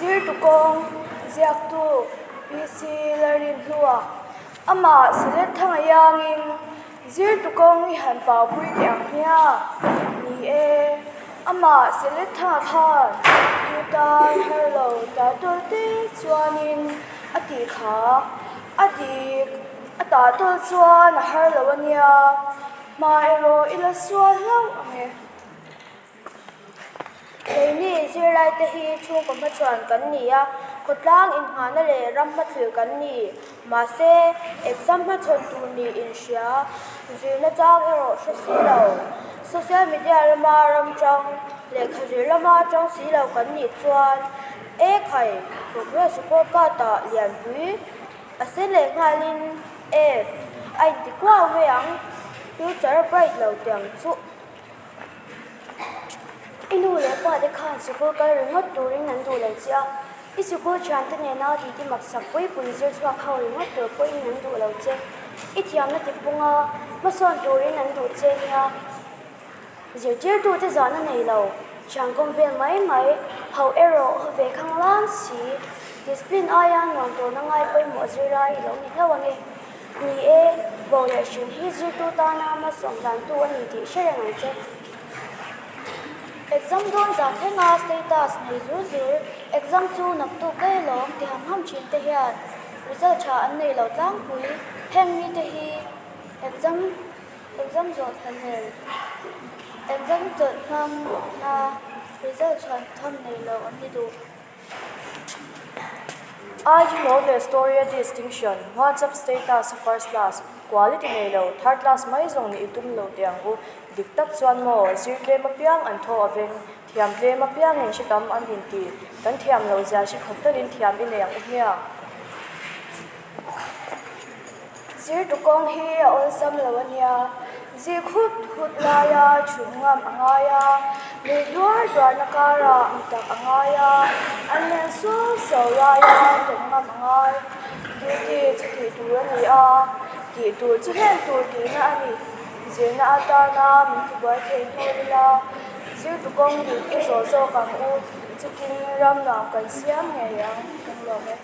Zirtu kawng ziaktu PC Lalrinhlua amah Silet Thanga iangin Zirtu kawng i han paupui teh ang hnia. Ni e, amah Silet Thanga khan tu tan har lo ta tawl te chuanin a tih kha a dik a tah tawl chuan a har lo a nia. Hma erawh i la sual hlauh ang e. Keini zirlaite hi chhungkaw hmachhuan kan ni a, khawtlang inngahna leh ram hmathlir kan ni. Mahse, exam hmachhawn tur nih inhria, zirna chang erawh hre si lo. Social media lama ram chang, lehkha zir lama chang si lo kan nih chuan e khai, progress report card-ah lianpui a sen leh nghalin e a inti kuau mai ang, future a bright lo tiang chu. I nu leh pa te khan sikul kal ringawt turin an duh lo che a, i sikul thiante nena titi maksak pui pui zir chhuak ho ringawt tur pawhin an duh lo che. I thiamna tipunga hmasawn turin an duh che nia. Zirtirtute zahna nei lo, thiankawm vel mai mai, ho erawh haw ve khang lang si, discipline aia nuam tawhna ngai pawimawh zirlai i lo ni hlauh ange. Ni e, bo leh hrin hi zirtu tana hmasawm dantu a ni tih hre reng ang che. Exam dawn zan thlenga status nei zur zur, exam chu naktuk daih alawm ti ham ham thin te hian result tha an nei lo tlangpui. Heng mite hi exam exam zawh thlahlel, exam chawlh hmang a result chhuan tham nei lo an ni duh. IG mawl leh story a distinction, WhatsApp status a first class, quality nei lo, third class mai zawng nih i tum lo teh ang u. Dik tak chuan maw, zir tlem apiang an thaw a veng, thiam tlem apiangin hre tam an inti, kan thiam loh zia hre khawp talin thiam i nei ang u hmiang. Zirtu kawng hi a awlsam lo a nia, zik hut hut laia chhun ngam a ngai a, nuih duar duarna karah mi tak a ngai a, an len suau suau laia tawp ngam a ngai. Duty chu tih tur a ni a, tih tur chu hlen tur tihna a ni. Zirna atana min tibuai thei hnu ila, zirtu kawng dik i zawh zawk ang u, chutin ram nuam kan siam ngei ang, kan lawm e.